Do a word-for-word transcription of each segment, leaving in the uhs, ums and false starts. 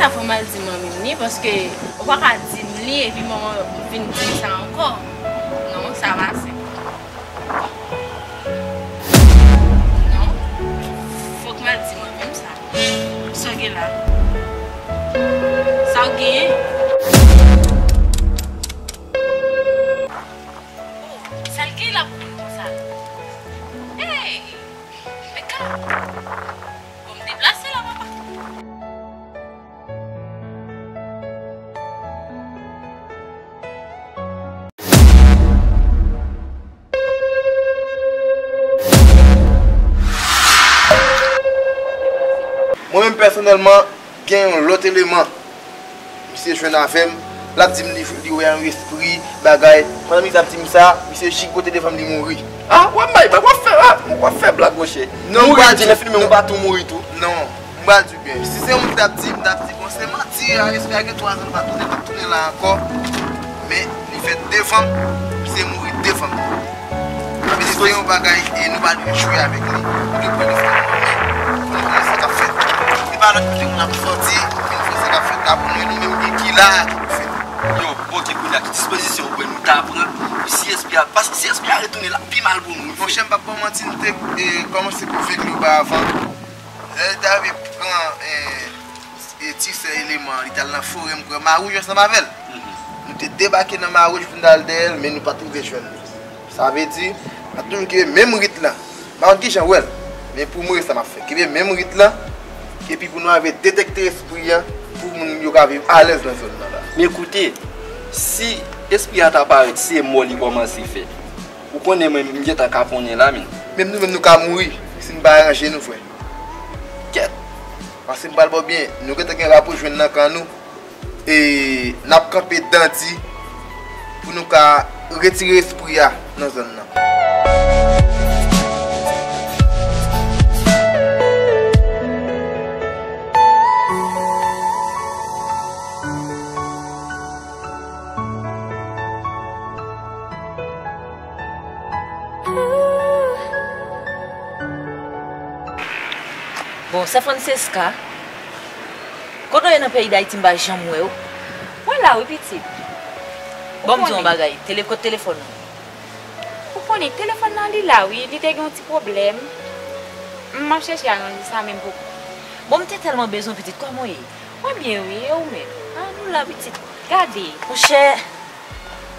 Fò m al di manmi m li, paske ou pa ka di m li epi manman vin di m sa ankò. Non, sa pase. Non, fòk m al di manmi m sa. Sa w gen la? Sa w genyen? Oh, sa l gen la pou mwen konsa? Hey! Men ka, bon, m deplase la, papa. Mwen menm pèsonèlman, gen yon lòt eleman. Misye jwenn avè m, l ap di m li, li wè yon espri, bagay. Pandan misye ap di m sa, misye jigote devan m, li mouri. Ah, w ap bay blag, w ap fè, ah, w ap fè blag, monchè. Non, m pral di, men fini, men ou pa tou mouri tou. Non, m pral di w byen. Si se yon moun ki t ap di, m t ap di, bon, se manti, a, espri a gen twa zan, l pa tounen, l ap tounen la ankò. Men, li fèt devan m, misye mouri devan m. Misye se yon bagay, e nou pa dwe jwe avèk li. Nou dwe pran responsabilite. Fò nou konnen sa k ap fèt. Se pa lòt kote moun ap sòti, pou nou fè sa k ap fèt la pou nou, e nou menm ki, ki la a, ki pou fèt. Yo, oke, kounye a, ki dispozisyon ou kwè nou ta pran pou si espri a, paske si espri a retounen, l ap pi mal pou nou, wi, frè. Monchè, m p ap ba w manti, nou te, e, kòmanse konvenk li oparavan. Lè l te rive pran, e, e ti sè eleman an, li t al nan forè, m kwè Mawouj ansanm avè l. Nou te debake nan Mawouj pou n t al dèyè l, men nou pa t rive jwenn li. Sa vle di, n ap toujou kenbe menm rit lan. M pa konn kijan w wè l, men pou mwen, sa m ap fè. Kenbe menm rit lan, epi pou nou rive detekte espri an, pou moun yo ka viv alèz nan zòn nan la. Men koute, si espri a ta parèt, si se mò li kòmanse fè, ou konnen mwen, m gentan kaponnen la, men. Menm nou menm, nou ka mouri, si n pa ranje nou, frè. Kèt! Paske m pral ba w byen, nou gentan gen rapò jwenn nan kan nou, e n ap kanpe dandi pou nou ka retire espri a nan zòn nan. Bon, sè Francesca, kote w ye nan peyi Dayiti, m pa janm wè w? Mwen la wi, pitit. Bon, m di w yon bagay, tele-, kot telefòn ou? Ou konnen, telefòn nan li la wi, li te gen yon ti pwoblèm. M ap chèche aranje sa menm poko. Bon, m te tèlman bezwen w, pitit, kòman w ye? Mwen byen wi, e ou menm? Ah, nou la, pitit. Gade. Monchè,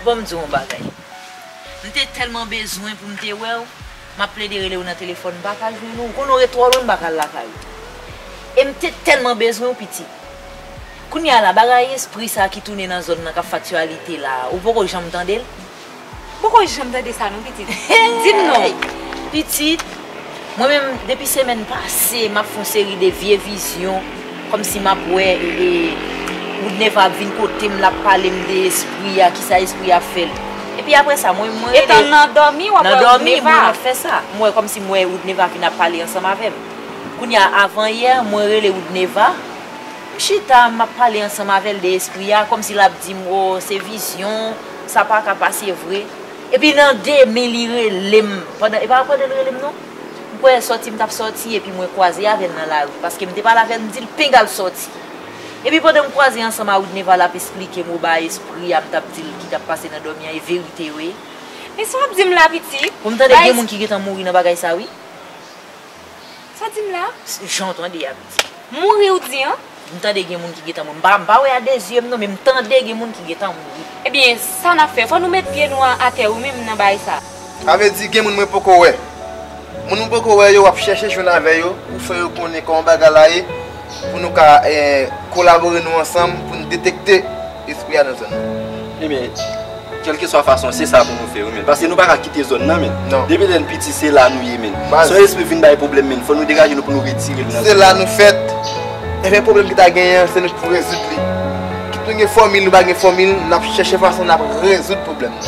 bon, m di w yon bagay. M te tèlman bezwen pou m te wè w, m ap plede rele w nan telefòn, m pa ka jwenn ou. Ou konnen w ret twò lwen, m pa ka al lakay ou. E m te tèlman bezwen w, pitit. Kounye a la, bagay espri sa ki tounen nan zòn nan k ap fè aktyalite la, ou poko janm tande l? M poko janm tande sa non, pitit. Di m non. Hey! Pitit, mwen menm, depi semèn pase, m ap fè yon seri de vye vizyon, kòmsi m ap wè, e, e, Woodneva ap vin kote m, l ap pale m de espri a, kisa espri a fè l. Epi apre sa, mwen, mwen rele. Etan nan dòmi, w ap wè Woodneva? Nan dòmi, mwen ap fè sa. M wè kòmsi m wè Woodneva vin ap pale ansanm avè m. Kounye a, avan yè, mwen rele Woodneva. M chita, m ap pale ansanm avè l de espri a, kòmsi l ap di m, o, se vizyon, sa pa ka pase vre. Epi nan demi, li rele m. Pandan, e pa pandan l rele m, non. M kwè sòti m t ap sòti, epi mwen kwaze avè l nan lari, paske m te pale avè l, m di l, "Pinga l sòti." Epi pandan m kwaze ansanm a Woodneva, l ap esplike m, o, ba espri a, m t ap di l ki t ap pase nan dòmi an, e verite, wi. Men sa w ap di m la, pitit? Bon, m tande gen moun ki gentan mouri nan bagay sa, wi. Sa w di m la? Jan w tande a, pitit. Mouri ou di an? M tande gen moun ki gentan mouri. M pa, m pa wè a de zye m non, men m tande gen moun ki gentan mouri. Ebyen, sa n ap fè? Fò nou met pye nou a, atè, wi, menm nan bagay sa. Sa vle di gen moun mwen poko wè. Moun mwen poko wè yo, w ap chèche jwenn avè yo, pou fè yo konnen kòman bagay la ye, pou nou ka, eh, kolabore nou ansanm, pou n detekte espri a nan zòn nan. Ebyen, kèlkeswa fason, se sa pou nou fè, wi, men. Paske nou pa ka kite zòn nan, men. Non. Depi lè n piti, se la nou ye, men. Baz. Si yon espri vin bay pwoblèm, men, fò nou degaje nou pou nou retire l nan zòn nan. Se la nou fèt. Enben, pwoblèm ki ta genyen an, se nou ki pou rezoud li. Kit nou gen fòmil, nou pa gen fòmil, n ap chèche fason n ap rezoud pwoblèm nan.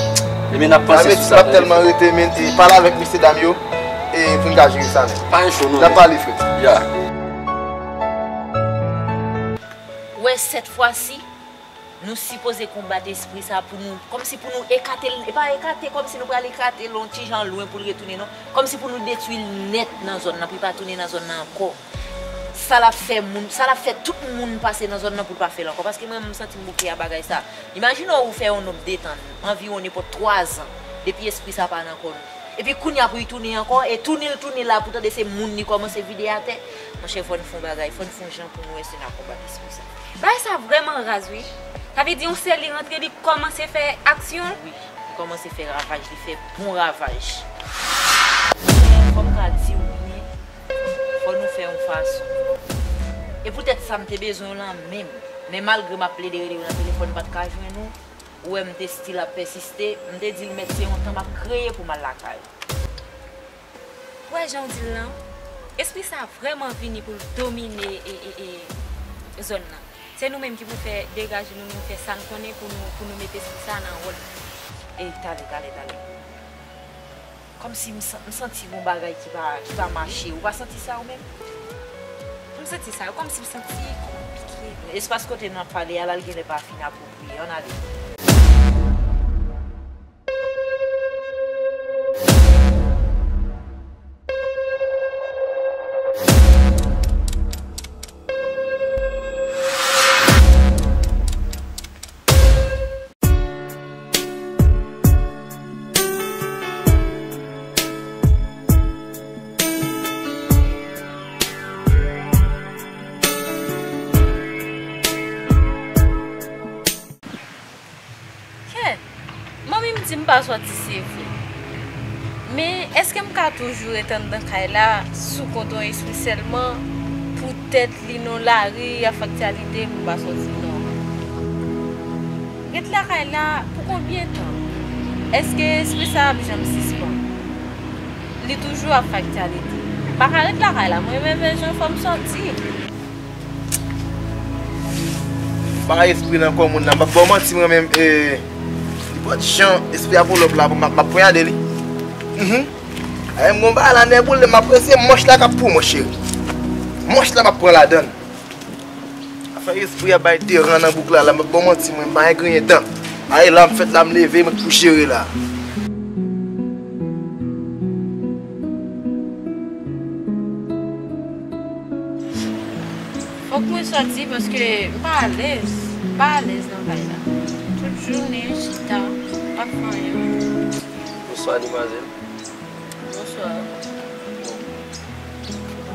Ebyen, n ap panse sou sa. Sa vle di, n ap tèlman rete, men, e pale avèk mesye dam yo, e pou n ka jere sa, men. Pa gen cho, non, men. N ap pale, frè. Ya. Wè, sèt fwa si, nou sipoze konbat espri sa pou nou, kòmsi pou nou ekate l, e pa ekate kòmsi nou pral ekate l yon ti jan lwen pou l retounen, non. Kòmsi pou nou detwi l nèt nan zòn nan, pou l pa tounen nan zòn nan ankò. Sa l ap fè moun, sa l ap fè tout moun pase nan zòn nan pou l pa fè l ankò. Paske mwen, m santi m bouke a bagay sa. Imajine w, ou fè yon nonb detan, anviwon nenpòt twa zan, depi espri sa pa nan kò nou. Epi kounye a pou l tounen ankò, e tounen l tounen la, pou tande se moun li kòmanse vide atè. Monchè, fò n fè yon bagay, fò n fè yon jan pou nou wè si n a konbat espri sa. Bagay sa vrèman raz, wi. Sa vle di yon sèl li rantre, li kòmanse fè aksyon? Wi, li kòmanse fè ravaj, li fè bon ravaj. Fò m ka di w byen, fò nou fè yon fason. E poutèt sa, m te bezwen w lan menm. Men malgre m ap plede rele w nan telefòn, m pa t ka jwenn ou. Ou wè m te still ap pèsiste, m te di l mèt se yon tan m ap kreye pou m al lakay ou. Ou wè jan w di l lan, espri sa vrèman vini pou l domine e, e, e, zòn nan. Se nou menm ki pou fè degaje nou, nou fè sa n konnen pou nou, pou nou mete espri sa nan wòl. Ey, talè, talè, talè. Kòmsi m san-, m santi gon bagay ki pa, ki pa mache. Ou pa santi sa ou menm? M santi sa, kòmsi m santi konpike. Espas kote n ap pale a la, l genlè pa fin apwopriye. Ann ale. Kèt! Manmi m di m pa sòti, se vre. Men, èske m ka toujou ret anndan kay la sou kont yon espri sèlman poutèt li nan lari, y ap fè aktyalite, pou m pa sòti? Non. Ret lakay la pou konbyen tan? Èske espri sa ap janm sispann? Li toujou ap fè aktyalite. M pa ka ret lakay la, mwen menm, men jan fò m sòti. Bagay espri nan kò moun nan, m ap ba w manti mwen menm, e, nenpòt jan espri a pran lòp la, m ap, m ap ponyade li. Mhm. Ay, m gon bagay la nèboule, m ap prese, manch la k ap pou mwen, cheri. Manch la m ap pran ladann. Afè espri a bay deran nan bouk la, la, m ap ba w manti mwen, m pa gen griyen dan. Ay, la m fèt la, m leve, mwen k pou jere la. Fòk mwen sòti paske m pa alèz. M pa alèz nan kay la. Tout jounen chita, pa fè anyen. Bonswa, demwazèl. Bonswa. Bon.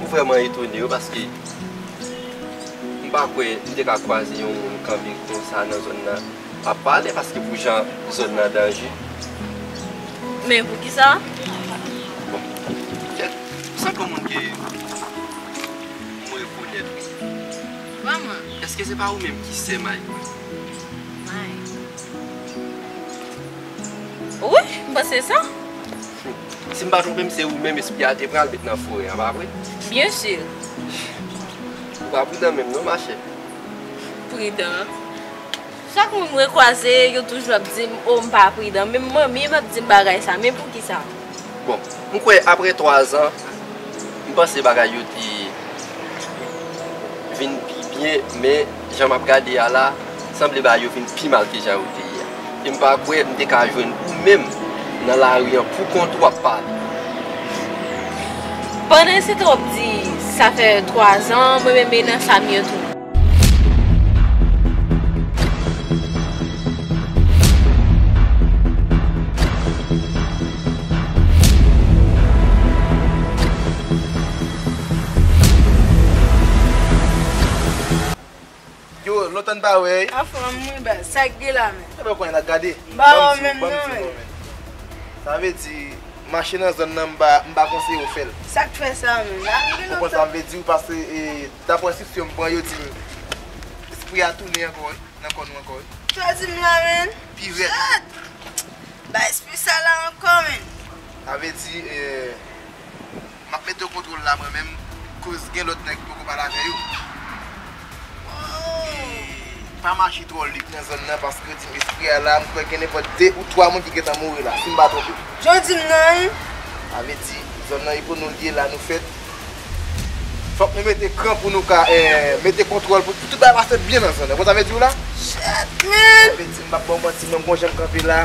M vrèman etone wi, paske m pa kwè m te ka kwaze yon moun kanpe konsa nan zòn nan ap pale, paske pou jan zòn nan danje. Men poukisa? Bon, kèt, ou sanble yon moun ke m rekonèt wi. Vrèman? Èske se pa ou menm ki sè Mike? Mike? Wi, m panse sa. Si m pa twonpe m, se ou menm espri a te pral met nan forè an, pa vre? Byen si. Ou pa pridan menm non, machè. Pridan. Chak moun mwen kwaze, yo toujou ap di m, "O, m pa pridan." Menm manmi m ap di m bagay sa, men poukisa? Bon, m kwè apre twa zan, m panse bagay yo te vin pi byen, men jan m ap gade a la, sanble bagay yo vin pi mal ke jan yo te ye a. E m pa kwè m te ka jwenn ou menm nan lari an poukont ou ap pale. Pandan se ta w ap di, sa fè twa zan, mwen menm e nan sa m ye tou. Yo, lontan n pa wè, wi. Anfòm wi baz, sa k gen la menm? Sa fè w konnen n ap gade. M pa wè w menm non, men. Sa vle di, mache nan zòn nan, m pa, m pa konseye w fè l. Sa k fè sa menm? Ou konprann sa m vle di w, paske, e, daprè enstriksyon m pran, yo di m, espri a tounen ankò, wi, nan kò nou ankò, wi. Sa w di m la menm? Pi rèd. Shit! Bay espri sa la ankò, menn. Sa vle di, eh, m ap mete kontwòl la mwen menm, koz gen lòt nèg ki poko pale avè yo. Oh. E pa mache twò lit nan zòn nan, paske yo di m espri a la, m kwè gen nenpòt de ou twa moun ki gentan mouri la, si m pa twonpe. Jan w di m nan, wi. Sa vle di, zòn nan e pou nou l ye la, nou fèt. Fòk nou mete kran pou nou ka, eh, mete kontwòl pou, pou tout bagay pase byen nan zòn nan. Konn sa m vle di w la? Shit, man! Sa vle di, m p ap ba w manti, menm gon jan m kanpe la.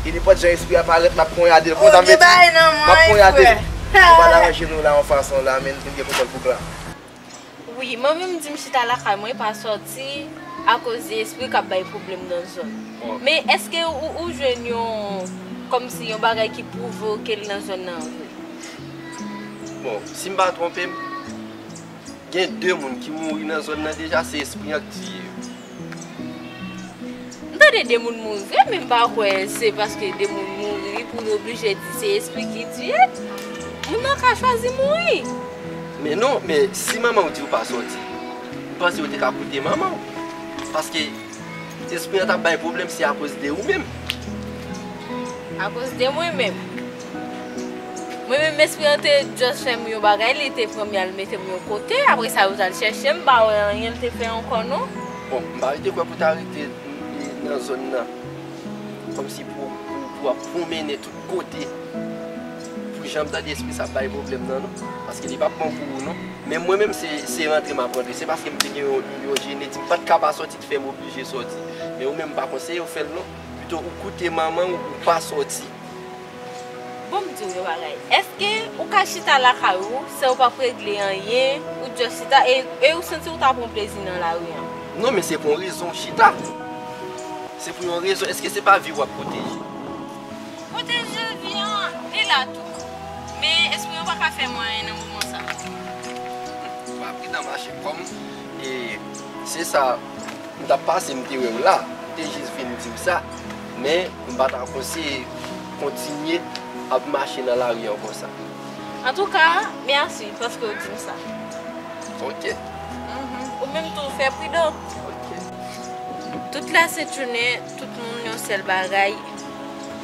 E nenpòt jan espri a parèt, m ap ponyade l. Konn sa m vle di? M ap ponyade l. Nou pral aranje nou la yon fason la, men nou gen kontwòl bouk la. Wi, mwen menm di m chita lakay mwen, pa sòti akoz de espri k ap bay pwoblèm nan zòn. Men èske ou, ou jwenn yon, kòmsi yon bagay ki pwouve w ke l nan zòn nan vre? Bon, si m pa twonpe m, gen de moun ki mouri nan zòn nan deja, se espri an k tiye yo. M tande de moun mouri vre, men m pa kwè se paske de moun mouri pou nou oblije di se espri ki tiye. Moun nan ka chwazi mouri. Men non, men si manman w di w pa sòti, m panse w te ka koute manman w. Paske espri an t ap bay pwoblèm, se akoz de ou menm. Akoz de mwen menm. Mwen menm, espri an te just fè m yon bagay, li te pran m, y al mete m yon kote, apre sa, yo t al chèche m, m pa wè anyen l te fè ankò non. Bon, m pa rete kwè pou ta rete nan zòn nan, kòmsi pou, pou, pou ap pwomennen tout kote, pou jan m tande espri sa ap bay pwoblèm nan, non. Paske li p ap bon pou ou, non. Men mwen menm, se, se rantre m ap rantre. Se paske m te gen yon, yon jeneti, m pa t ka pa sòti ki fè m oblije sòti. Men ou menm, m pa konseye w fè l, non. Pito ou koute manman w, ou pa sòti. Bon, m di w yon bagay. Èske ou ka chita lakay ou san ou p ap regle anyen, ou just chita e, e ou santi ou ta pran plezi nan lari an? Non, men se pou yon rezon w chita. Se pou yon rezon. Èske se pa vi w ap pwoteje? Pwoteje vi an, li la tou. Men espri an pa ka fè mwen anyen nan moman sa. Ou pa pridan mache kòm, e se sa, m t ap pase, m te wè w la, m te jis vin di w sa, men m pa ta konseye kontinye ap mache nan lari an konsa. Antouka, mèsi paske w di m sa. Ok. Ou menm tou, fè pridan. Tout lasentjounen, tout moun yon sèl bagay,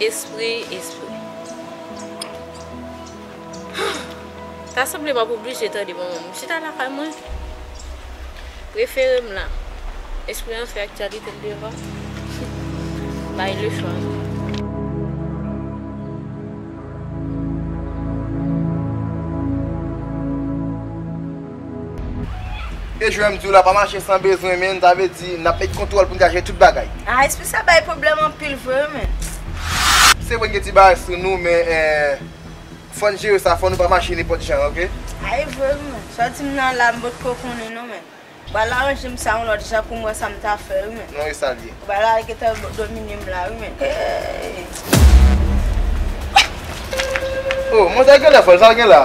espri, espri. Ta sanble m ap oblije tande manman m. M chita lakay mwen. Prefere m la. Espri an fè aktyalite l devan. Bay lechwa. E jwè m di w la pa mache san bezwen, men sa vle di n ap met kontwòl pou n ka jere tout bagay. Ah, espri sa bay pwoblèm anpil vre wi, men. Se vre n gen ti bagay sou nou, men eh, fò n jere sa, fò nou pa mache nenpòt jan, oke? Ay, vre wi, men. Sa w di m nan la, m potko konnen non, men. Ou pral aranje m sa yon lòt jan pou m wè sa m ta fè wi, men. Non, e sa l ye. Ou pral al gentan domine m la wi, men. Hey! Oh, manzè genlè fòl, sa l gen la?